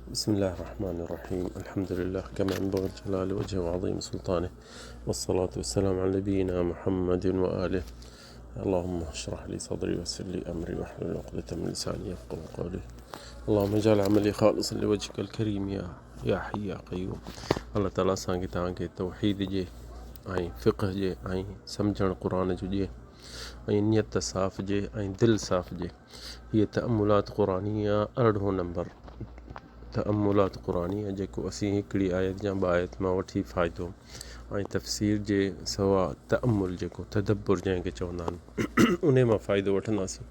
بسم الله الرحمن الرحيم الحمد لله كما ينبغي لجلال وجهه وعظيم سلطانه والصلاة والسلام على نبينا محمد وآله اللهم اشرح لي صدري ويسر لي أمري واحلل عقدة من لساني يفقهوا قولي اللهم اجعل عملي خالصا لوجهك الڪريم يا يا حي يا قيوم الله تعالي اسان کي توهان کي توحيد جي ۽ فقه جي ۽ سمجهڻ قرآن جو ڏئي ۽ نيت صاف جي ۽ دل صاف جي هيء تأملات قرآنيه ارڙهون نمبر تأملات قرآنيه جيڪو اسين هڪڙي آيت يا ٻه آيت مان وٺي فائدو ۽ تفسير جي سوا تأمل جيڪو تدبر جنهن کي چوندا آهن انهي مان فائدو وٺنداسين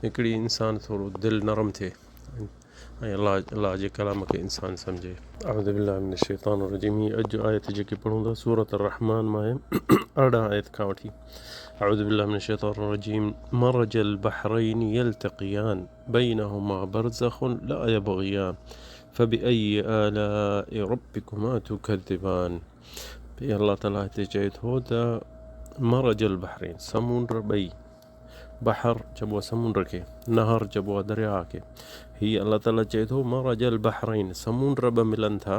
هڪڙي انسان ٿورو دل نرم ٿئي ۽ الله الله جي ڪلام کي انسان سمجهي. اعوذ بالله من الشيطان الرجيم هي اڄ آيت جيڪي پڙهون ٿا سورة الرحمن مان آهي 18 آيت کان وٺي اعوذ بالله من الشيطان الرجيم مرج البحرين يلتقيان بينهما برزخ لا يبغيان فبأي آلاء ربكما تكذبان الله تعالي هتي چئي ٿو ته مرج البحرين سمنڊ ٻئي بحر چئبو آهي سمنڊ کي، نهر چئبو آهي درياهه کي. هي الله تعاليٰ چئي ٿو مرج البحرين سمنڊ ٻه ملن ٿا،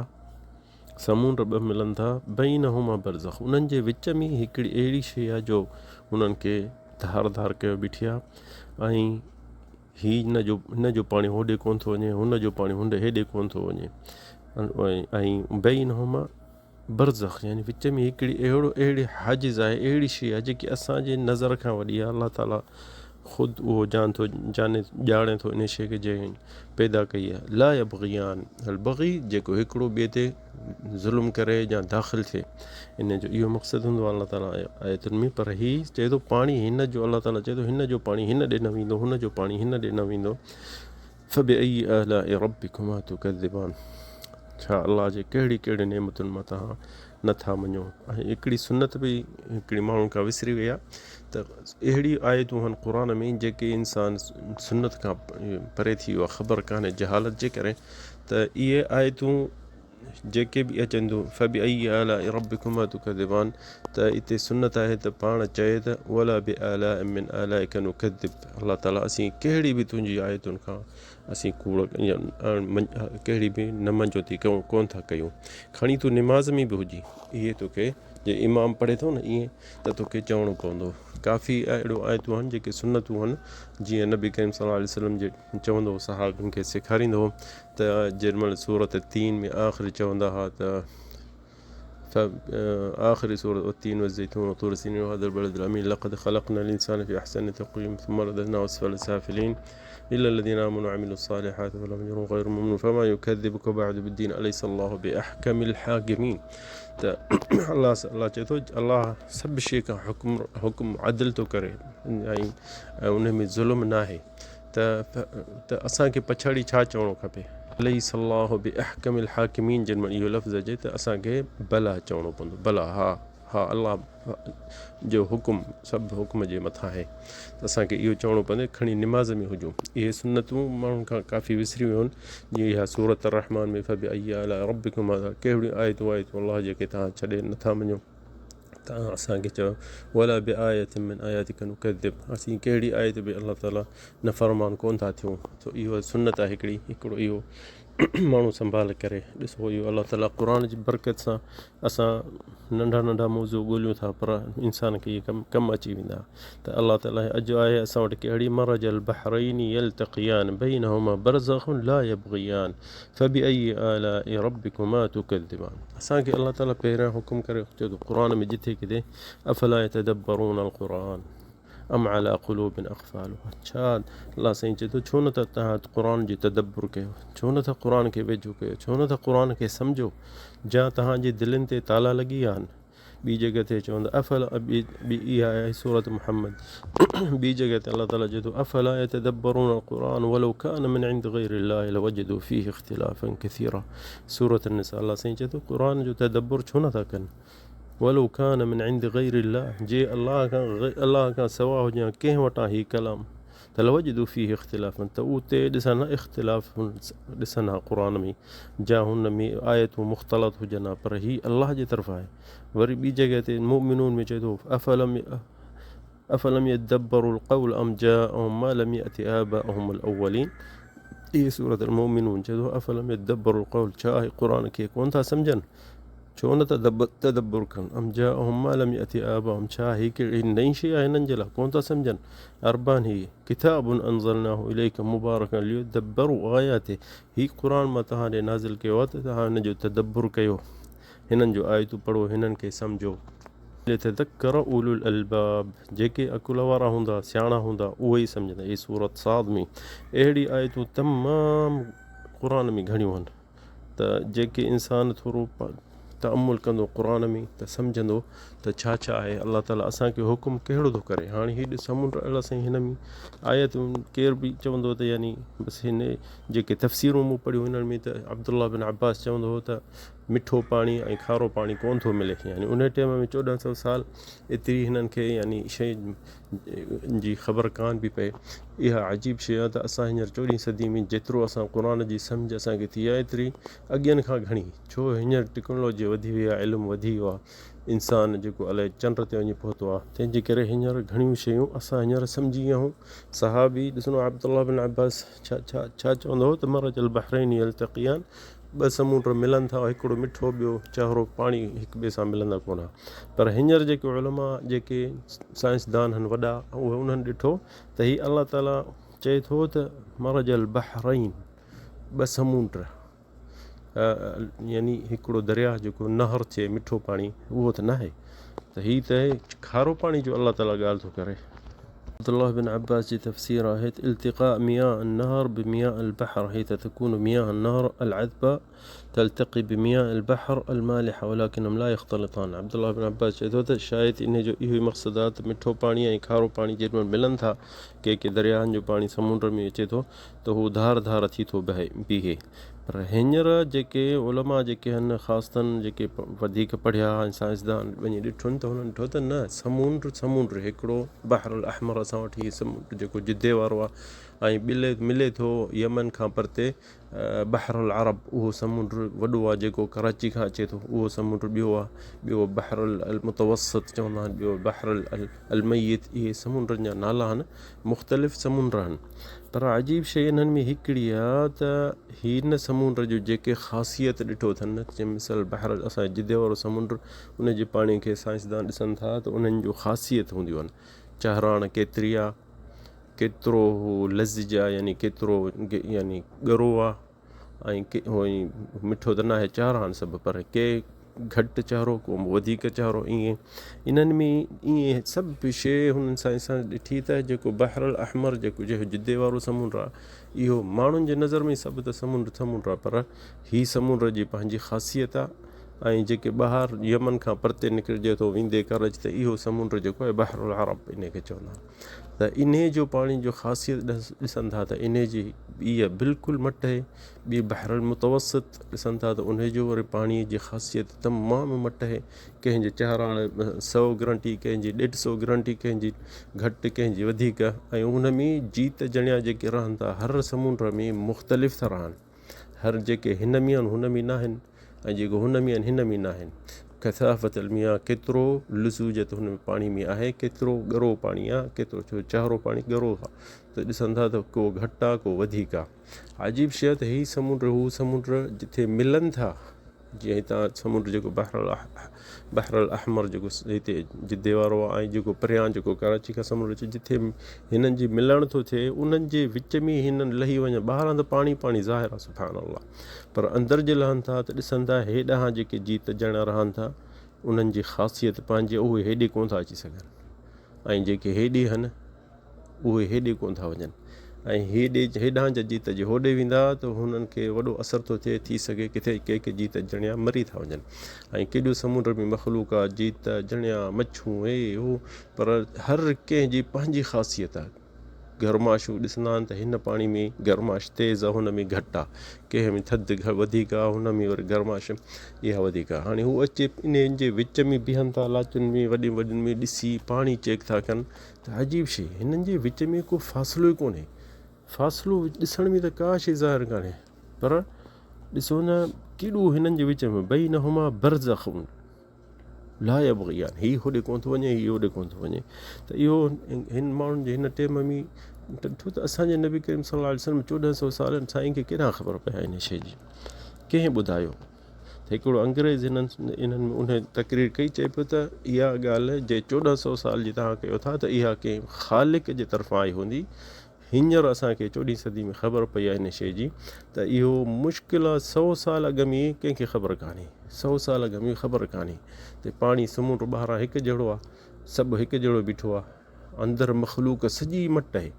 سمنڊ ٻه ملن ٿا، بينهما برزخ انهن جي وچ ۾ هڪڙي اهڙي شيء آهي جو انهن کي ڌار ڌار ڪيو بيٺي آهي ۽ هي هن جو هن جو پاڻي هوڏي ڪونه ٿو وڃي هن جو پاڻي هن هيڏي ڪونه ٿو وڃي ۽ بينهما برزخ يعني وچ ۾ هڪڙي اهڙو اهڙي حاجز آهي اهڙي شيء آهي جيڪي اسان جي نظر کان وڏي آهي الله تعالي خود اهو جان ٿو جاني ڄاڻي ٿو ان شيء کي جنهن پيدا ڪئي آهي لا يبغيان البغي جيڪو هڪڙو ٻئي تي ظلم ڪري يا داخل ٿئي ان جو اهو مقصد هوندو آهي الله تعالي آيتن ۾ پر هي چئي ٿو پاڻي هن جو الله تعالي چئي ٿو هن جو پاڻي هن ڏي نه ويندو هن جو پاڻي هن ڏي نه ويندو فبأي آلاء ربڪما تڪذبان ڇا الله جي ڪهڙي ڪهڙي نعمتن مان توهان نه ٿا مڃو ۽ هڪڙي سنت به هڪڙي ماڻهن کان وسري وئي آهي ته اهڙي آيتون آهن قرآن ۾ جيڪي انسان سنت کان پري ٿي ويو آهي خبر ڪانهي جهالت جي ڪري ته اهي آيتون جيڪي به اچن ٿيون فبأي آلاء ربڪما تڪذبان ته اتي سنت آهي ته پاڻ چئي ته ولا بآلاء من آلائک نڪذب الله تعالي اسين ڪهڙي به تنهنجي آيتن کان اسين ڪوڙ ڪهڙي به نه مڃوتي ڪون ٿا ڪيون کڻي تون نماز ۾ به هجين اهي توکي جي امام پڙهي ٿو نه ائين ته توکي چوڻو پوندو ڪافي اهڙيون آيتون آهن جيڪي سنتون آهن جيئن نبي ڪريم صلي الله عليه وسلم جي چوندو هو صحابين کي سيکاريندو هو ته جنهن مهل سورة التين ۾ آخري چوندا ها ته آخر سورة والتين والزيتون وطور سينين وهذا البلد الأمين لقد خلقنا الإنسان في أحسن تقويم ثم رددناه أسفل سافلين إلا الذين آمنوا وعملوا الصالحات فلهم أجر غير ممنون فما يكذبك بعد بالدين أليس الله بأحكم الحاكمين ته الله الله چئي ٿو الله سڀ شيء کان حڪم حڪم عدل ٿو ڪري ۽ ان ۾ ظلم ناهي ته ته اسان کي پڇاڙي ڇا چوڻو کپي؟ اليس الله باحڪم الحاڪمين جنھن مھل اھو لفظ اچي ته اسان کي بليٰ چوڻو پوندو بليٰ ھا ھا الله جو حڪم سڀ حڪم جي مٿان آھي ته اسان کي اھو چوڻو پوندو کڻي نماز ۾ ھجون اھي سنتون ماڻھن کان ڪافي وسري ويون آھن جيئن اھا سورة الرحمان ۾ فبأي آلاء ربڪما ڪهڙيون آيتون آيتون الله جيڪي توھان ڇڏي نٿا مڃو توهان اسان کي چيو ولا بآية من آياتک نڪذب اسين ڪهڙي آيت به الله تعالي نافرمان ڪونه ٿا ٿيون ته اهو سنت آهي هڪڙي هڪڙو اهو ماڻهو سنڀال ڪري ڏسو اهو الله تعالي قرآن جي برڪت سان اسان ننڍا ننڍا موضوع ڳوليون ٿا پر انسان کي اهي ڪم ڪم اچي ويندا ته الله تعالي اڄ آهي اسان وٽ ڪهڙي مرج البحرين يلتقيان بينهما برزخ لا يبغيان فبأي آلاء ربڪما تڪذبان اسان کي الله تعالي پهريان حڪم ڪري چئي ٿو قرآن ۾ جٿي ڪٿي افلا يتدبرون القرآن ام على قلوب اقفالها ڇا الله سائين چئي ٿو ڇو نه ٿا توهان قرآن جي تدبر ڪيو ڇو نه ٿا قرآن کي ويجهو ڪيو ڇو نه ٿا قرآن کي سمجهو جا توهان جي دلين تي تالا لڳي ويا آهن ٻي جڳهه تي چون ٿا افلا ٻي ٻي اها آهي سورة محمد ٻي جڳهه تي الله تعالي چئي ٿو افلا يتدبرون القرآن ولو كان من عند غير الله لوجدوا فيه اختلافا كثيرا سورة النساء الله سائين چئي ٿو قرآن جو تدبر ڇو نٿا ڪن ولو كان من عند غير الله جي الله کان الله کان سوا هجي ڪنهن وٽان هي ڪلام ته لوجدوا فيه اختلافا ته اتي ڏسن ها اختلاف ڏسن ها قرآن ۾ جا هن ۾ آيتون مختلط هجن ها پر هي الله جي طرف آهي وري ٻي جڳهه تي مؤمنون ۾ چئي ٿو افلم افلم يدبروا القول ام جاءهم ما لم يأت آباءهم الاولين هي سورة المؤمنون چئي ٿو افلم يدبروا القول ڇا اهي قرآن کي ڪونه ٿا سمجهن ڇو نه ٿا تدبر ڪن ام جاءهم ما لم يأت آباهم ڇا هي ڪهڙي نئين شيء آهي هنن جي لاء ڪونه ٿا سمجهن اربان هي ڪتاب انزلناه اليڪ مبارڪ ليدبروا آياته هي قرآن مان توهان ڏي نازل ڪيو آهي ته توهان هن جو تدبر ڪيو هنن جو آيتون پڙهو هنن کي سمجهو. ليتذڪر اولو الالباب جيڪي عقل وارا هوندا، سياڻا هوندا، اهي ئي سمجهندا. هي سورة صاد ۾ اهڙي آيتون تمام قرآن ۾ گهڻيون آهن ته جيڪي انسان ٿورو تامل ڪندو قرآن ۾ ته سمجهندو ته ڇا ڇا آهي الله تعالي اسان کي حڪم ڪهڙو ٿو ڪري هاڻي هي سمنڊ الله سائين هن ۾ آيتون ڪير به چوندو ته يعني بس هن جيڪي تفسيرون مون پڙهيون هنن ۾ ته عبدالله بن عباس چوندو هو ته مٺو پاڻي ۽ کارو پاڻي ڪونه ٿو ملي يعني انهي ٽيم ۾ 14 سو سال ايتري هنن کي يعني شي جي خبر ڪانه پئي پئي اها عجيب شي آهي ته اسان هينئر چوڏهين صدي ۾ جيترو اسان قرآن جي سمجهه اسان کي ٿي آهي ايتري اڳين کان گهڻي ڇو هينئر ٽيڪنالاجي وڌي وئي آهي علم وڌي ويو آهي انسان جيڪو الائي چنڊ تي وڃي پهتو آهي تنهن جي ڪري هينئر گهڻيون شيون اسان هينئر سمجهي ويا آهيون صحابي ڏسنو عبدالله بن عباس ڇا ڇا ڇا چوندو هو ته مرج البحرين يلتقيان ٻه سمنڊ ملن ٿا هڪڙو مٺو ٻيو چهرو پاڻي هڪ ٻئي سان ملندا ڪونه پر هينئر جيڪي علماء جيڪي سائنسدان آهن وڏا اهي انهن ڏٺو ته هي الله تعاليٰ چئي ٿو ته مرج البحرين ٻه سمنڊ يعني هڪڙو درياهه جيڪو نهر ٿئي مٺو پاڻي اهو ته ناهي ته هي ته کارو پاڻي جو الله تعاليٰ ڳالهه ٿو ڪري. عبدالله بن عباس جي تفسير آهي ته التقاء مياه النهر بمياه البحر حيث تكون مياه النهر العذبة تلتقي بمياه البحر المالحة ولكنهم لا يختلطان عبدالله بن عباس چئي ٿو ته شايد انهي جو اهو ئي مقصد آهي ته مٺو پاڻي ۽ کارو پاڻي جيڏي مهل ملن ٿا ڪي ڪي درياهن جو پاڻي سمنڊ ۾ اچي ٿو ته هو ڌار ڌار ٿي ٿو بيهي پر هينئر جيڪي علماء جيڪي آهن خاصتاً جيڪي وڌيڪ پڙهيا ۽ سائنسدان وڃي ڏٺن ته هنن ڏٺو ته نه سمونڊ سمونڊ هڪڙو بحر الاحمر اسان وٽ هي سمونڊ جيڪو جدي وارو آهي ۽ ٻلي ملي ٿو يمن کان پرتي بحر العرب اهو سمونڊ وڏو آهي جيڪو ڪراچي کان اچي ٿو اهو سمونڊ ٻيو آهي ٻيو بحر المتوسط چوندا آهن ٻيو بحر الميت اهي سمونڊن جا نالا آهن مختلف سمنڊ آهن پر عجيب شيء انهن ۾ هڪڙي آ ته هن سمنڊ جو جيڪي خاصيت ڏٺو اٿن جنهن مثال بحر اسان جي جدي وارو سمنڊ ان جي پاڻي کي سائنسدان ڏسن ٿا ته انهن جو خاصيت هونديون آهن چهراڻ ڪيتري آ ڪيترو هو لزج آ يعني ڪيترو يعني ڳرو آ ۽ ڪي مٺو ته ناهي چهرا آهن سڀ پر ڪي گهٽ چهرو ڪو وڌيڪ چهرو ائين انهن ۾ ائين سڀ شيء هنن سائنسدان ڏٺي ته جيڪو بحر الاحمر جيڪو جيڪو جدي وارو سمنڊ آهي اهو ماڻهن جي نظر ۾ سڀ ته سمنڊ سمنڊ آهي پر هي سمنڊ جي پنهنجي خاصيت آهي ۽ جيڪي ٻاهر يمن کان پرتي نڪرجي ٿو ويندي ڪرج ته اهو سمنڊ جيڪو آهي بحر العرب ان کي چوندا آهن ته انهي جو پاڻي جو خاصيت ڏسن ٿا ته انهي جي اها بلڪل مٽ اهي ٻي بحر المتوسط ڏسن ٿا ته انهي جو وري پاڻي جي خاصيت تمام مٽ اهي ڪنهن جي چهراڻ سو گرنٽي ڪنهن جي ڏيڍ سو گرنٽي ڪنهن جي گهٽ ڪنهن جي وڌيڪ ۽ ان ۾ جيت جڻيا جيڪي رهن ٿا هر سمنڊ ۾ مختلف ٿا رهن هر جيڪي هن ۾ آهن هن ۾ ناهن ۽ جيڪي هن ۾ آهن هن ۾ ناهن. ڪثافت المياه ڪيترو لزوجت هن پاڻي ۾ آهي ڪيترو ڳرو پاڻي آهي ڪيترو ڇو چهرو پاڻي ڳرو آهي ته ڏسن ٿا ته ڪو گهٽ آهي ڪو وڌيڪ آهي. عجيب شيء ته هي سمنڊ هو سمنڊ جتي ملن ٿا جيئن هتان سمنڊ جيڪو بحر بحر الاحمر جيڪو هتي جدي وارو آهي ۽ جيڪو پريان جيڪو ڪراچي کان سمنڊ اچي جتي هنن جي ملڻ ٿو ٿئي انهن جي وچ ۾ هنن لهي وڃن ٻاهران ته پاڻي پاڻي ظاهر آهي سبحان الله پر اندر جي لهن ٿا ته ڏسن ٿا هيڏانهن جيڪي جيت جڻ رهن ٿا انهن جي خاصيت پنهنجي اهي هيڏي ڪونه ٿا اچي سگهن ۽ جيڪي هيڏي هن اهي هيڏي ڪونه ٿا وڃن ۽ هيڏي هيڏانهن جا جيت جي هوڏي ويندا ته هنن کي وڏو اثر ٿو ٿئي ٿي سگهي ڪٿي ڪي ڪي جيت جڻيا مري ٿا وڃن ۽ ڪيڏو سمنڊ ۾ مخلوق آ جيت جڻيا مڇون هي هو پر هر ڪنهن جي پنهنجي خاصيت آ گرماش ڏسندا آهن ته هن پاڻي ۾ گرماش تيز آ هن ۾ گهٽ آ ڪنهن ۾ ٿڌ وڌيڪ آ هن ۾ وري گرماش اها وڌيڪ آ هاڻي هو اچي انهن جي وچ ۾ بيهن ٿا لاچن ۾ وڏين وڏين ۾ ڏسي پاڻي چيڪ ٿا ڪن ته عجيب شيء هنن جي وچ ۾ ڪو فاصلو ئي ڪونهي. فاصلو ڏسڻ ۾ ته ڪا شيء ظاهر ڪانهي پر ڏسو نه ڪيڏو هنن جي وچ ۾ بينهما برزخ لا يبغيان هي هوڏي ڪونه ٿو وڃي هي هوڏي ڪونه ٿو وڃي ته اهو هن ماڻهن جي هن ٽيم ۾ ڏٺو ته اسان جي نبي ڪريم صلي الله عليه وسلم چوڏهن سو سالن سائين کي ڪيڏانهن خبر پئي آهي ان شيء جي ڪنهن ٻڌايو ته هڪڙو انگريز هنن انهن ۾ انهي تقرير ڪئي چئي پيو ته اها ڳالهه جي چوڏهن سو سال جي توهان ڪيو ٿا ته اها ڪنهن خالق جي طرفان آئي هوندي هينئر اسان کي چوڏهين صدي ۾ خبر پئي آهي ان شيء جي ته اهو مشڪل آهي سئو سال اڳ ۾ ڪنهن کي خبر ڪانهي سئو سال اڳ ۾ خبر ڪانهي ته پاڻي سمنڊ ٻاهران هڪ جهڙو آهي سڀ هڪ جهڙو بيٺو آهي اندر مخلوق سڄي مٽ آهي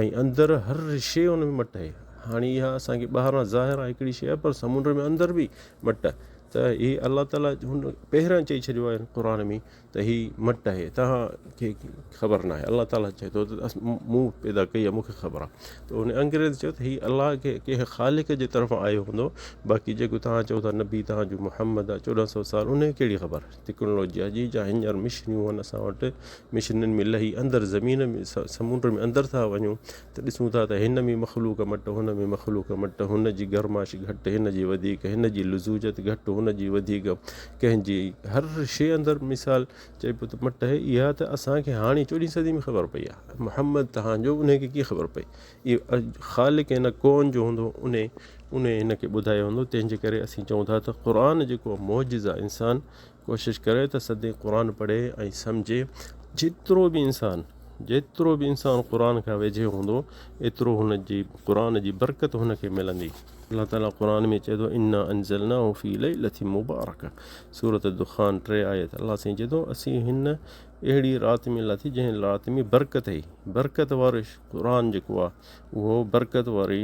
۽ اندر هر شيء ان ۾ مٽ آهي هاڻي اها اسان کي ٻاهران ظاهر آهي هڪڙي شيء آهي پر سمنڊ ۾ اندر به مٽ آهي ته هي الله تعاليٰ هن پهريان چئي ڇڏيو آهي قرآن ۾ ته هي مٽ آهي توهان کي خبر ناهي الله تعاليٰ چئي ٿو ته مون پيدا ڪئي آهي مون کي خبر آهي ته ان انگريز چيو ته هي الله کي ڪنهن خالق جي طرفان آيو هوندو باقي جيڪو توهان چئو ٿا نبي توهان جو محمد آهي چوڏهن سو سال ان کي ڪهڙي خبر ٽيڪنالاجي آهي جي جا هينئر مشنيون آهن اسان وٽ مشنن ۾ لهي اندر زمين ۾ سمنڊ ۾ اندر ٿا وڃون ته ڏسون ٿا ته هن ۾ مخلوق مٽ هن ۾ مخلوق مٽ، هن جي گرمائش گهٽ هن جي وڌيڪ، هن جي لزوجت گهٽ هن جي وڌيڪ، ڪنهن جي هر شيء اندر مثال چئبو ته مٽ آهي، اها ته اسان کي هاڻي چوڏهين صدي ۾ خبر پئي آهي، محمد تهان جو انهي کي ڪيئن خبر پئي؟ اهو خالق هن ڪون جو هوندو انهي انهي هن کي ٻڌايو هوندو، تنهن جي ڪري اسين چئون ٿا ته قرآن جيڪو معجز آهي انسان ڪوشش ڪري ته سدائين قرآن پڙهي ۽ سمجهي جيترو به انسان جيترو به انسان قرآن کان ويجهي هوندو ايترو هن جي قرآن جي برڪت هن کي ملندي. الله تعالي قرآن ۾ چئي ٿو انا انزلناه في ليلة مبارڪة سورة الدخان 3 آيت الله سائين چئي ٿو اسين هن اهڙي رات ۾ لاٿي جنهن رات ۾ برڪت هئي برڪت وارو قرآن جيڪو آهي اهو برڪت واري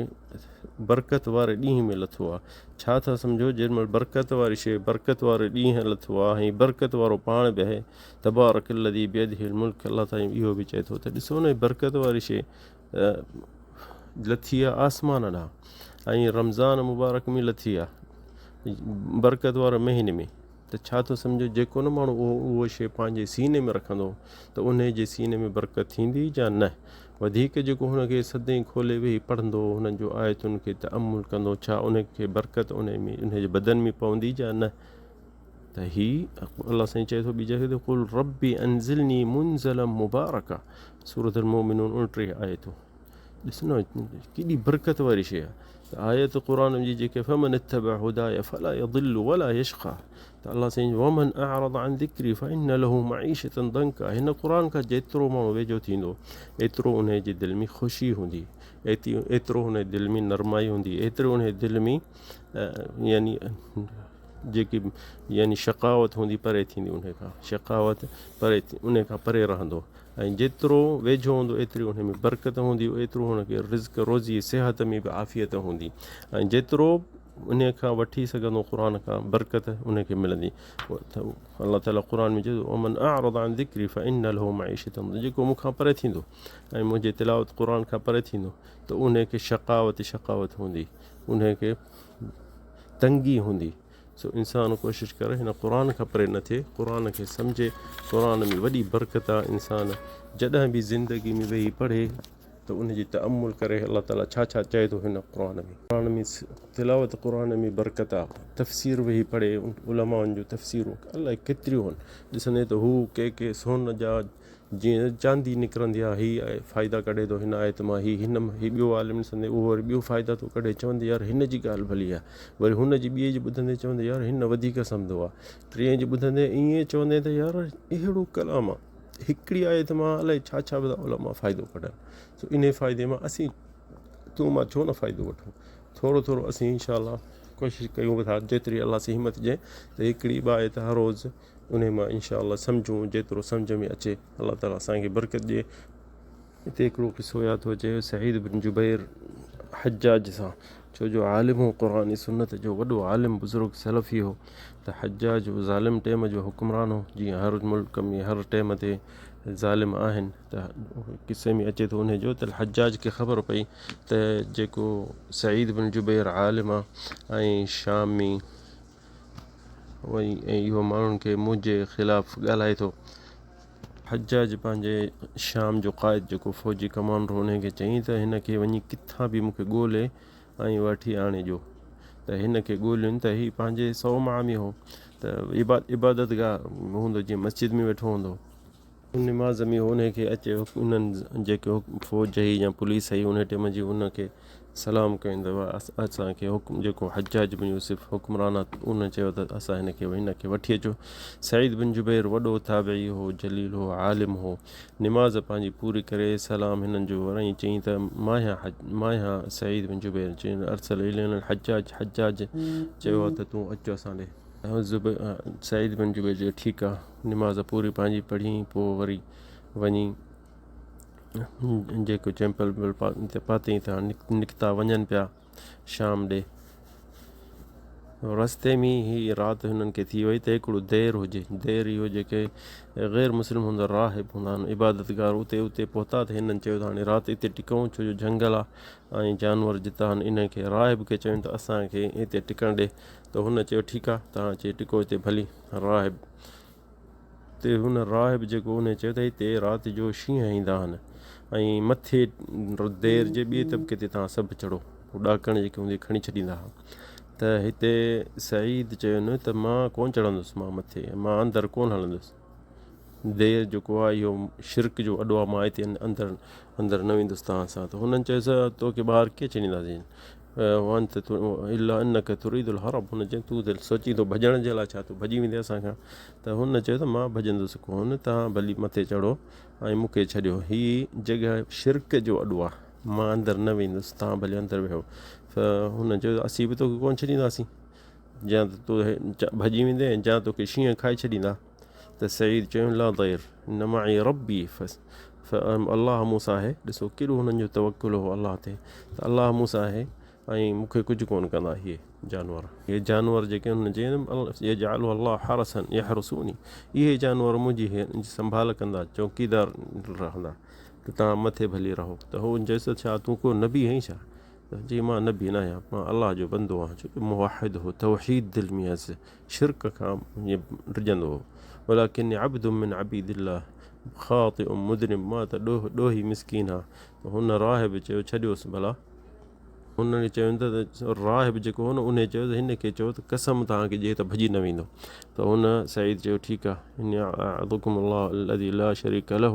برڪت واري ڏينهن ۾ لٿو آهي ڇا ٿا سمجهو جنهن مهل برڪت واري شيء برڪت واري ڏينهن لٿو آهي ۽ برڪت وارو پاڻ به آهي تبارڪ الذي بيده الملڪ الله تعالي اهو به چئي ٿو ته ڏسو نه برڪت واري شيء لٿي آهي آسمان ڏانهن ۽ رمضان مبارڪ ۾ لٿي آهي برڪت واري مهيني ۾ ته ڇا ٿو سمجهو جيڪو نه ماڻهو اهو اهو شيء پنهنجي سيني ۾ رکندو ته انهي جي سيني ۾ برڪت ٿيندي جا نه؟ وڌيڪ جيڪو هن کي صدين کولي ويهي پڙهندو هنن جو آيتن کي تامل ڪندو ڇا انهي کي برڪت انهي ۾ انهي جي بدن ۾ پوندي جا نه؟ ته هي الله سائين چئي ٿو ٻي جڳهه تي قل ربي انزلني منزلا مبارڪا سورة المؤمنون 29 آيتون ڏس نه ڪيڏي برڪت واري شيء آهي ته آيت قرآن جي جيڪي فمن اتبع هداي فلا يضل ولا يشقى ته الله سائين ومن اعرض عن ذڪري فان له معيشة ضنڪا هن قرآن کان جيترو ماڻهو ويجهو ٿيندو ايترو ان جي دل ۾ خوشي هوندي ايترو هن جي دل ۾ نرمائي هوندي ايترو ان جي دل ۾ يعني جيڪي يعني شقاوت هوندي پري ٿيندي ان کان شقاوت پري ان کان پري رهندو ۽ جيترو ويجهو هوندو ايتري ان ۾ برڪت هوندي ايترو هن کي رزق روزي صحت ۾ به عافيت هوندي ۽ جيترو ان کان وٺي سگهندو قرآن کان برڪت ان کي ملندي الله تعالي قرآن ۾ چئي ٿو ومن اعرض عن ذڪري فان له معيشة جيڪو مون کان پري ٿيندو ۽ منهنجي تلاوت قرآن کان پري ٿيندو ته ان کي شقاوت شقاوت هوندي ان کي تنگي هوندي سو انسان ڪوشش ڪري هن قرآن کان پري نه ٿئي قرآن کي سمجهي قرآن ۾ وڏي برڪت آ انسان جڏهن به زندگي ۾ ويهي پڙهي ته ان جي تامل ڪري الله تعالي ڇا ڇا چئي ٿو هن قرآن ۾ قرآن ۾ تلاوت قرآن ۾ برڪت آ تفسير ويهي پڙهي علمائن جون تفسيرون الائي ڪيتريون آهن ڏسندي ته هو ڪي ڪي سون جا جيئن چاندي نڪرندي آهي هي فائدا ڪڍي ٿو هن آيت مان هي هن هي ٻيو عالم ڏسندي اهو وري ٻيو فائدا ٿو ڪڍي چوندي يار هن جي ڳالهه ڀلي آهي وري هن جي ٻئي جي ٻڌندي چوندي يار هن وڌيڪ سمجهو آهي ٽئين جي ٻڌندي ائين چوندي ته يار اهڙو ڪلام آهي هڪڙي آيت مان الائي ڇا ڇا به علماء فائدو ڪڍن سو انهي فائدي مان اسين تون مان ڇو نه فائدو وٺون ٿورو ٿورو اسين انشاء الله ڪوشش ڪيون به ٿا جيتري الله سين همت ڏئي ته هڪڙي ٻه آيت هر روز انهي مان انشاء الله سمجهون جيترو سمجهه ۾ اچي الله تعالي اسان کي برڪت ڏئي. هتي هڪڙو قصو ياد ٿو اچي سعيد بن جبير حجاج سان ڇو جو عالم هو قرآن سنت جو وڏو عالم بزرگ سلفي هو ته حجاج ظالم ٽيم جو حڪمران هو جيئن هر ملڪ ۾ هر ٽيم تي ظالم آهن ته قصي ۾ اچي ٿو انهي جو ته حجاج کي خبر پئي ته جيڪو سعيد بن جبير عالم آ ۽ شام ۾ ۽ اهو ماڻهن کي منهنجي خلاف ڳالهائي ٿو. حجاج پنهنجي شام جو قائد جيڪو فوجي ڪمانڊر هو انهي کي چيائين ته هن کي وڃي ڪٿان به مون کي ڳولي ۽ وٺي آڻي ڏيو ته هن کي ڳولين ته هي پنهنجي صومعه ۾ هو ته عبادت گاهه ۾ هوندو جيئن مسجد ۾ ويٺو هوندو. نماز ۾ هو انهي کي اچي انهن جيڪي فوج هئي يا پوليس هئي انهي ٽيم جي ان کي سلام ڪيون ته اسان کي حڪم جيڪو حجاج بن يوسف حڪمران آ ان چيو ته اسان هن کي هن کي وٺي اچو. سعيد بن جبير وڏو تابعي هو، جليل هو، عالم هو. نماز پنهنجي پوري ڪري سلام هنن جو ورائين چيائين ته ماهيان ماهيان سعيد بن جبير چيائين ارسل الينا الحجاج حجاج چيو آ ته تون اچ اسان ڏي. سعيد بن جبير چيو ٺيڪ آ نماز پوري پنهنجي پڙهي پوء وري وڃي جيڪو چمپل پاتائين ته نڪتا وڃن پيا شام ڏي. رستي ۾ هي رات هنن کي ٿي وئي ته هڪڙو دير هجي دير اهو جيڪي غير مسلم هوندا راهب هوندا آهن عبادت گار اتي اتي پهتا ته هنن چيو ته هاڻي رات اتي ٽڪون ڇو جو جهنگل آهي ۽ جانور جتا آهن انهن کي راهب کي چيون ته اسان کي هتي ٽڪڻ ڏي ته هن چيو ٺيڪ آهي توهان اچي ٽڪو هتي ڀلي راهب تي هن راهب جيڪو انهي چيو ته هتي رات جو شينهن ايندا آهن ۽ مٿي دير جي ٻئي طبقي تي توهان سڀ چڙهو هو ڏاڪڻ جيڪي هوندي کڻي ڇڏيندا هئا ته هتي سعيد چيو نه ته مان ڪونه چڙهندس مان مٿي مان اندر ڪونه هلندس دير جيڪو آهي اهو شرڪ جو اڏو آهي مان هتي اندر اندر نه ويندس توهان سان ته هنن چيس توکي ٻاهر ڪيئن ڇڏينداسين وانت الا انک تريد الهرب هن چيو تون ته سوچين ٿو ڀڄڻ جي لاء ڇا تون ڀڄي ويندين اسان کان ته هن چيو ته مان ڀڄندس ڪونه توهان ڀلي مٿي چڙهو ۽ مون کي ڇڏيو هي جڳهه شرڪ جو اڏو آهي مان اندر نه ويندس توهان ڀلي اندر ويهو ته هن چيو اسين به توکي ڪونه ڇڏينداسين يا ته تون ڀڄي ويندين يا توکي شينهن کائي ڇڏيندا ته سعيد چيو لا ضير ان معي ربي الله مون سان آهي ڏسو ڪيڏو هنن جو توڪل هو الله تي ته الله مون سان آهي ۽ مون کي ڪجهه ڪونه ڪندا اهي جانور اهي جانور جيڪي هن چيو يجعله الله حرسا يحرسوني اهي جانور منهنجي سنڀال ڪندا چوڪيدار رهندا ته توهان مٿي ڀلي رهو ته هو چيس ڇا تون ڪو نبي آهين ڇا چي مان نبي نه آهيان مان الله جو بندو آهيان ڇو جو موحد هو توحيد دل ۾ هيس شرڪ کان ڊڄندو هو ولڪني عبد من عبيد الله خاطئ مذنب مان ته ڏوهه ڏوهي مسڪين آهيان ته هن راهب چيو ڇڏيوس ڀلا هن کي چيو ته راهب جيڪو هو نه انهي چيو ته هن کي چئو ته قسم توهان کي ڏئي ته ڀڄي نه ويندو ته هن سعيد چيو ٺيڪ آهي اني اعظڪم الله الذي لا شريڪ له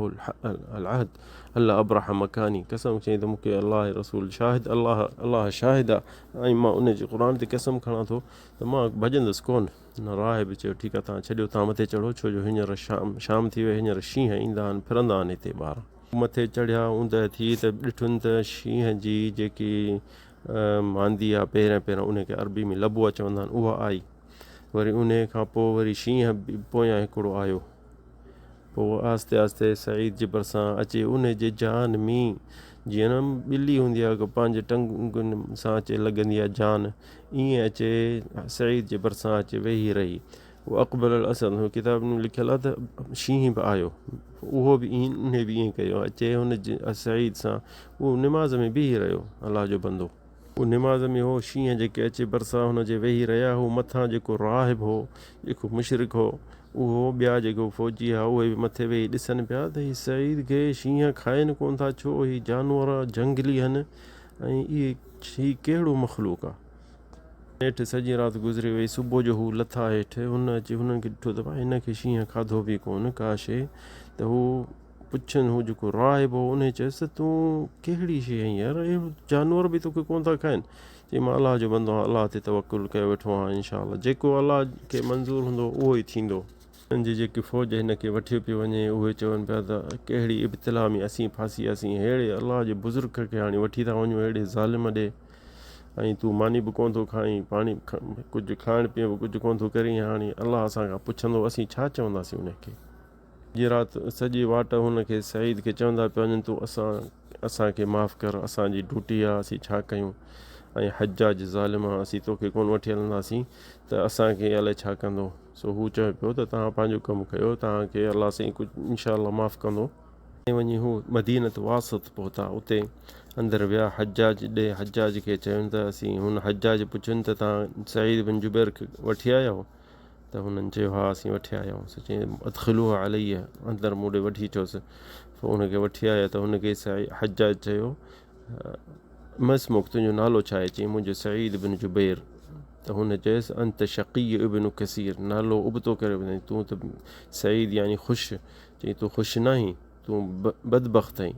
العهد الا ابرح مڪاني قسم چئي ته مون کي الله رسول شاهد الله الله شاهد آهي ۽ مان ان جي قرآن تي قسم کڻان ٿو ته مان ڀڄندس ڪونه. هن راهب چيو، ٺيڪ آهي، توهان ڇڏيو، توهان مٿي چڙهو، ڇو جو هينئر شام شام ٿي وئي، هينئر شينهن ايندا آهن، ڦرندا آهن هتي ٻاهران. مٿي چڙهيا، اوندهه ٿي ته ڏٺن ته شينهن جي جيڪي ماندي آهي پهريان پهريان ان کي عربي ۾ لبوه چوندا آهن، اها آئي. وري انهيء کان پوء وري شينهن به پويان هڪڙو آيو. پوء آهستي آهستي سعيد جي ڀرسان اچي انهي جي جان ۾ جيئن نه ٻلي هوندي آهي پنهنجي ٽنگن سان اچي لڳندي آهي جان ائين اچي سعيد جي ڀرسان اچي ويهي رهي واقبل الاسد هن ڪتاب ۾ لکيل آهي ته شينهن به آيو اهو به ائين انهي به ائين ڪيو اچي هن سعيد سان اهو نماز ۾ بيهي رهيو الله جو بندو هو نماز ۾ هو، شينهن جيڪي اچي ڀرسان هن جي ويهي رهيا، هو مٿان جيڪو راهب هو، جيڪو مشرڪ هو، اهو، ٻيا جيڪي فوجي هئا، اهي به مٿي ويهي ڏسن پيا ته هي سعيد کي شينهن کائن ڪونه ٿا، ڇو هي جانور جهنگلي هن ۽ اهي هي ڪهڙو مخلوق آ. نيٺ سڄي رات گذري وئي، صبح جو هو لٿا هيٺ، هن اچي هنن کي ڏٺو ته ڀائي هن کي شينهن کاڌو به ڪونه ڪا شيء ته هو پڇن هو جيڪو راهب هو انهي چيس ته تون ڪهڙي شيء آهين يار اهڙو جانور به توکي ڪونه ٿا کائن چي مان الله جو بندو آهيان الله تي توڪل ڪيو ويٺو آهيان انشاء الله جيڪو الله کي منظور هوندو اهو ئي ٿيندو. انهن جي جيڪي فوج هن کي وٺيو پيو وڃي اهي چون پيا ته ڪهڙي ابتلا ۾ اسين ڦاسي وياسين ههڙي الله جي بزرگ کي هاڻي وٺي ٿا وڃون اهڙي ظالم ڏي ۽ تون ماني به ڪونه ٿو کائين پاڻي ڪجهه کائڻ پيئڻ به ڪجهه ڪونه ٿو ڪرين هاڻي الله اسان کان پڇندو اسين ڇا چونداسين ان کي. جي رات سڄي واٽ هن کي سعيد کي چوندا پيا وڃن تون اسان اسان کي معاف ڪر اسان جي ڊوٽي آ اسين ڇا ڪيون ۽ حجاج ظالم آ اسين توکي ڪونه وٺي هلنداسين ته اسان کي الائي ڇا ڪندو سو هو چوي پيو ته توهان پنهنجو ڪم ڪيو توهان کي الله سائين ڪجهه انشاء الله معاف ڪندو. وڃي هو مدينة واسط پهتا اتي اندر ويا حجاج ڏي حجاج کي چين ته اسين هن حجاج پڇين ته توهان سعيد بن جبير کي وٺي آيا آهيو ته هنن چيو، ها اسين وٺي آيا آهيون. سو چيائين، ادخلوه علي، اندر مون ڏي وٺي اچوس. سو ان کي وٺي آيا ته هن کي حجاج چيو، ما اسمک، تنهنجو نالو ڇا آهي؟ چيائين، منهنجو سعيد بن جبير. ته هن چيس، انت شقي ابن ڪثير، نالو ابتو ڪري ٻڌائين، تون ته سعيد يعني خوش، چيائين تون خوش ناهين، تون بدبخت آهين.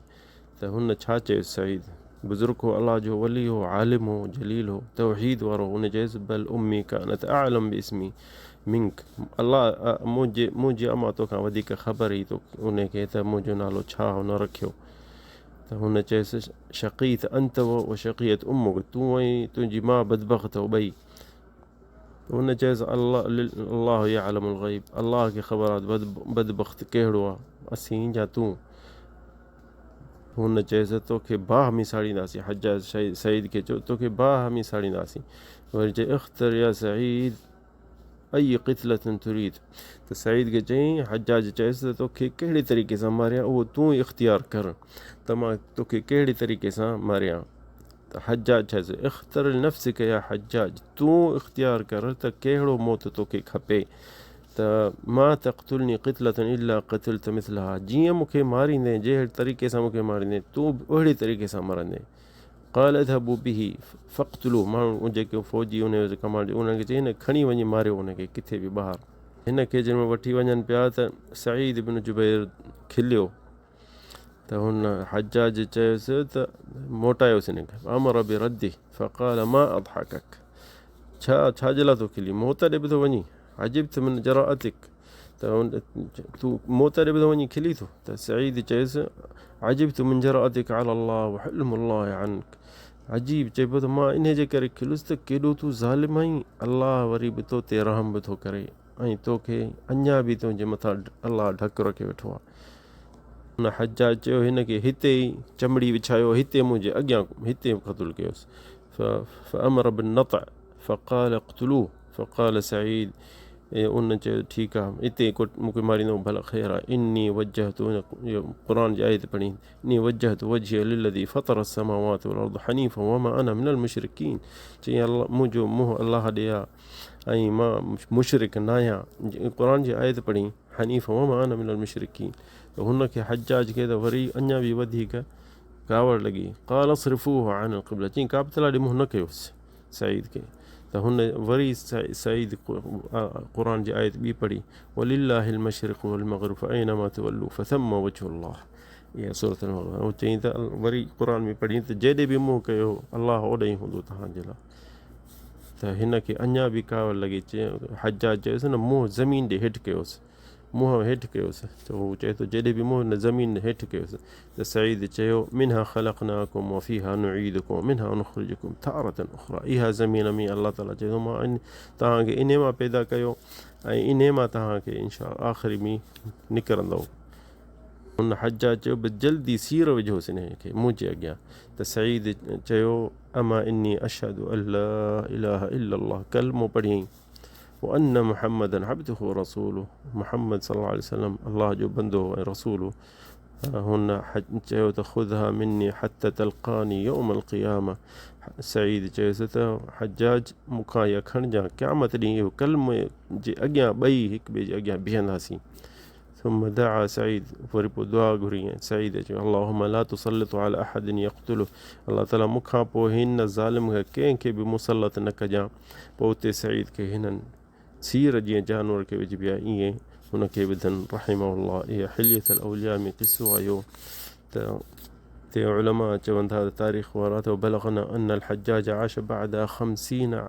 ته هن ڇا چيس، سعيد بزرگ هو، الله جو ولي هو، عالم هو، جليل هو، توحيد وارو هو، هن چيس، بل امي ڪانت اعلم باسمي منڪ، الله منهنجي منهنجي امان توکان وڌيڪ خبر هئي تو ان کي ته منهنجو نالو ڇا هن رکيو. ته هن چيس، شقيت انت و شقيت امک، تون ۽ تنهنجي ماء بدبخت اهو ٻئي. ته هن چيس، الله الله يعلم الغيب، الله کي خبر آهي ته بدبخت ڪهڙو آهي، اسين يا تون. هن چيس، توکي باهه ۾ ساڙينداسين. حجاج سعيد کي چيو، توکي باهه ۾ ساڙينداسين. وري چيس، اختر يا سعيد اي قتلة تريد. ته سعيد کي چيائين، حجاج چيس ته توکي ڪهڙي طريقي سان ماريان اهو تون ئي اختيار ڪر ته مان توکي ڪهڙي طريقي سان ماريان. ته حجاج چيس، اختر لنفسک يا حجاج، تون اختيار ڪر ته ڪهڙو موت توکي کپي. ته ما تقتلني قتلة الا قتلت مثلها، جيئن مون کي ماريندين، جهڙي طريقي سان مون کي ماريندين، تون به اهڙي طريقي سان مرندين. قال اذهبوا به فاقتلوه، ماڻهو جيڪي فوجي ان جي ڪمانڊ جي انهن کي چيائين هن کي کڻي وڃي ماريو ان کي ڪٿي به ٻاهر. هن کي جنهن مهل وٺي وڃن پيا ته سعيد بن جبير کليو ته هن حجاج چيس ته موٽايوس هن کي، امر برده فقال ما اضحڪک، ڇا ڇا جي لاء ٿو کلين، موت ڏي به ٿو وڃين، عجبت من جراتک، ته تون موت ڏي به ٿو وڃين کلي ٿو، ته سعيد چيس عجبت من جراتک علي الله وحلم الله عنک، عجيب چئبو ته مان انهي جي ڪري کليس ته ڪيڏو تون ظالم آهين، الله وري به تو تي رحم به ٿو ڪري ۽ توکي اڃا به تنهنجي مٿان الله ڍڪ رکي ويٺو آهي. هن حجاج چيو هن کي هتي ئي چمڙي وڇايو، هتي منهنجي اڳيان هتي قتل ڪيوس. فامر بالنطع فقال اقتلوه فقال سعيد ان چيو ٺيڪ آ اتي ئي مون کي ماريندو ڀلا خير آ اني وجهت قرآن جي آيت پڙهي اني وجهت وجهي للذي فطر السماوات والارض حنيفا وما انا من المشرڪين چيائين الله منهنجو منهن الله ڏي آ ۽ مان مشرڪ ناهيان قرآن جي آيت پڙهي حنيفا وما انا من المشرڪين ته هن کي حجاج کي ته وري اڃا به وڌيڪ ڪاوڙ لڳي قال اصرفوه عن القبله چيائين ڪعبة الله ڏي منهن نه ڪيوس سعيد کي ته هن وري سعيد قرآن جي آيت ٻي پڙهي ولله المشرق والمغرب فاينما تولوا فثم وجه الله اها سورة المغرب ۽ چيائين ته وري قرآن ۾ پڙهي ته جيڏي به منهن ڪيو الله اوڏي ئي هوندو توهان جي لاء ته هن کي اڃا به ڪاوڙ لڳي حجاج چيس نه منهن زمين ڏي هيٺ ڪيوس منهن هيٺ ڪيوس ته هو چئي ٿو جيڏي به منهن هن زمين هيٺ ڪيوس ته سعيد چيو منها خلقناڪم وفيها نعيدڪم ومنها نخرجڪم تارة اخرى اها زمين ۾ الله تعالي چئي ٿو مان توهان کي انهي مان پيدا ڪيو ۽ انهي مان توهان کي انشاء آخري ۾ نڪرندو هن حجاج چيو به جلدي سير وجهوس انهي کي منهنجي اڳيان ته سعيد چيو اما اني اشهد ان لا اله الا الله ڪلمو پڙهيائين وان محمدا عبده ورسوله محمد صلي الله عليه وسلم الله جو بندو ۽ رسول هو. هن چيو ته خذها مني حتي تلقاني يوم القيامه سعيد چيس ته حجاج مون کان اها کڻجان قيامت ڏينهن اهو ڪلمي جي اڳيان ٻئي هڪ ٻئي جي اڳيان بيهنداسين. ثم دعا سعيد وري پوء دعا گهري ۽ سعيد چيو اللهم لا تسلط علي احد يقتله الله تعالي مون کان پوء هن ظالم کي ڪنهن کي به مسلط نه ڪجان پوء اتي سعيد کي هنن سير جيئن جانور کي وجهبي آهي ائين هن کي وڌن رحمه الله اها حلية الاولياء ۾ قصو آيو ته تي علماء چون ٿا ته تاريخ وارا ته بلغنا ان الحجاج عاش بعد خمسين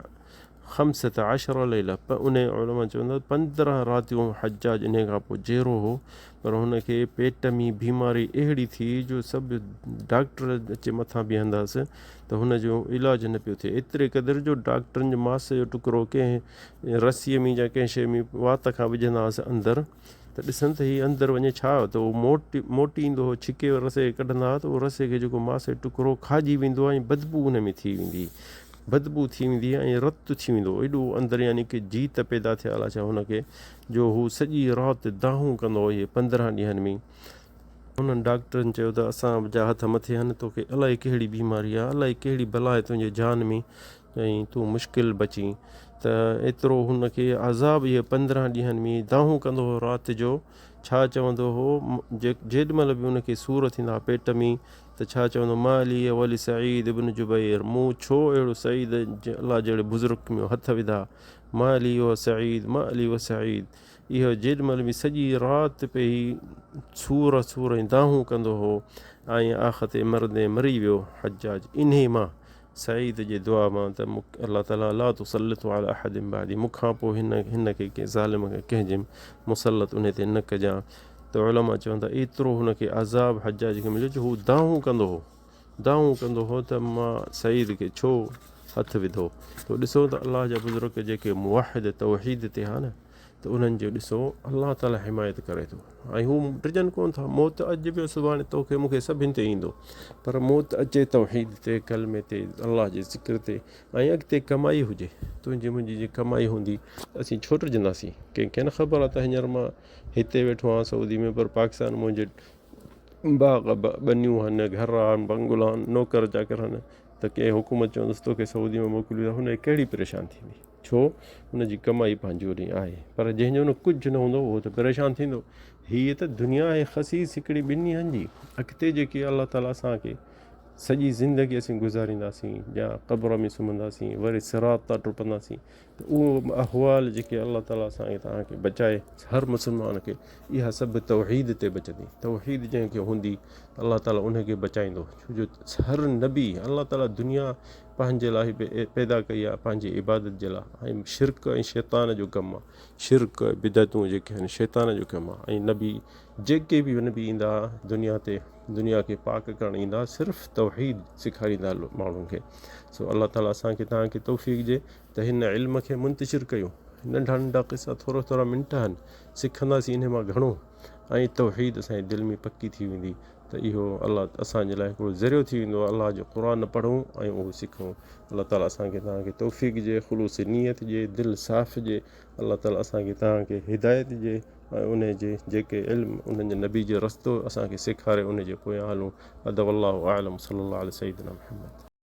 خمسة عشر ليلة انهي علماء چون ٿا 15 راتيون حجاج انهي کان پوء جيئرو هو پر هن کي پيٽ ۾ بيماري اهڙي ٿي جو سڀ ڊاڪٽر اچي مٿان بيهنداس ته هن جو علاج نه پيو ٿئي ايتري قدر جو ڊاڪٽرن جو ماس جو ٽڪرو ڪنهن رسي ۾ يا ڪنهن شيء ۾ وات کان وجهنداس اندر ته ڏسن ته هي اندر وڃي ڇا ته اهو موٽ موٽي ايندو هو ڇڪي رسي کي ڪڍندا هئا ته اهو رسي کي جيڪو ماس جو ٽڪرو کاڄي ويندو ۽ بدبو ان ۾ ٿي ويندي بدبو ٿي ويندي ۽ رت ٿي ويندو هو ايڏو اندر يعني ڪي جيت پيدا ٿيا الاء ڇا هن کي جو هو سڄي رات دانهون ڪندو هو اهي 15 ڏينهن ۾ انهن ڊاڪٽرن چيو ته اسان جا هٿ مٿي آهن توکي الائي ڪهڙي بيماري آهي الائي ڪهڙي بلا آهي تنهنجي جان ۾ ۽ تون مشڪل بچين ته ايترو هن کي عذاب اهي 15 ڏينهن ۾ دانهون ڪندو هو رات جو ڇا چوندو هو جيڏ مهل به ان کي سور ٿيندا ها پيٽ ۾ ته ڇا چوندو ما لي ولسعيد ابن جبير مون ڇو اهڙو سعيد الله جهڙي بزرگ ۾ هٿ وڌا ما لي وسعيد ما لي وسعيد اهو جيڏ مهل به سڄي رات پئي سور سور ۽ دانهون ڪندو هو ۽ آخر تي مرندي مري ويو حجاج انهي مان سعيد جي دعا مان ته الله تعالي لا تسلط علي احد بعدي مون کان پوء هن هن کي ڪنهن ظالم کي ڪنهن جي مسلط انهي تي نه ڪجان ته علماء چون ٿا ايترو هن کي عذاب حجاج کي مليو جو هو دانهون ڪندو هو دانهون ڪندو هو ته مان سعيد کي ڇو هٿ وڌو ته ڏسو ته الله جا بزرگ جيڪي موحد توحيد تي ها نه ته انهن جو ڏسو الله تعالي حمايت ڪري ٿو ۽ هو ڊڄن ڪون ٿا موت اڄ به سڀاڻي توکي مونکي سڀن تي ايندو پر موت اچي توحيد تي ڪلمي تي الله جي ذڪر تي ۽ اڳتي ڪمائي هجي تنهنجي منهنجي جي ڪمائي هوندي ته اسين ڇو ڊڄنداسين ڪنهن کي نه خبر آهي ته هينئر مان هتي ويٺو آهيان سعودي ۾ پر پاڪستان منهنجي باغ ٻنيون آهن گهر آهن بنگلا آهن نوڪر چاڪر آهن ته ڪنهن حڪومت چوندس توکي سعودي ۾ موڪليون ٿا هن کي ڪهڙي پريشان ٿيندي ڇو؟ ان جي ڪمائي پنهنجي اوڏي آهي. پر جنهن جو نه ڪجهه نه هوندو اهو ته پريشان ٿيندو. هيء ته دنيا آهي خسيس هڪڙي ٻن ڏينهن جي. اڳتي جيڪي الله تعاليٰ اسان کي سڄي زندگي اسين گذارينداسين يا قبر ۾ سمهنداسين وري صراط تان ٽپنداسين ته اهو احوال جيڪي الله تعاليٰ اسان کي توهان کي بچائي هر مسلمان کي اها سڀ توحيد تي بچندي. توحيد جنهن کي هوندي الله تعاليٰ ان کي بچائيندو. ڇو جو هر نبي الله تعاليٰ دنيا پنهنجي لاء پيدا ڪئي آهي پنهنجي عبادت جي لاء ۽ شرڪ ۽ شيطان جو ڪم آهي شرڪ بدعتون جيڪي آهن شيطان جو ڪم آهي ۽ نبي جيڪي به نبي ايندا دنيا تي دنيا کي پاڪ ڪرڻ ايندا صرف توحيد سيکاريندا ماڻهن کي سو الله تعالي اسان کي توهان کي توفيق ڏي ته هن علم کي منتشر ڪيون ننڍا ننڍا قصا ٿورا ٿورا منٽ آهن سکنداسين انهي مان گهڻو ۽ توحيد اسان جي دل ۾ پڪي ٿي ويندي ته اهو الله اسان جي لاء هڪڙو ذريعو ٿي ويندو الله جو قرآن پڙهون ۽ اهو سکون الله تعالي اسان کي توهان کي توفيق ڏي خلوص نيت ڏي دل صاف ڏي الله تعالي اسان کي توهان کي هدايت ڏي ۽ ان جي جيڪي علم انهن جي نبي جو رستو اسان کي سيکاري ان جي پويان هلون ادب الله اعلم صلي الله عليه سيدنا محمد.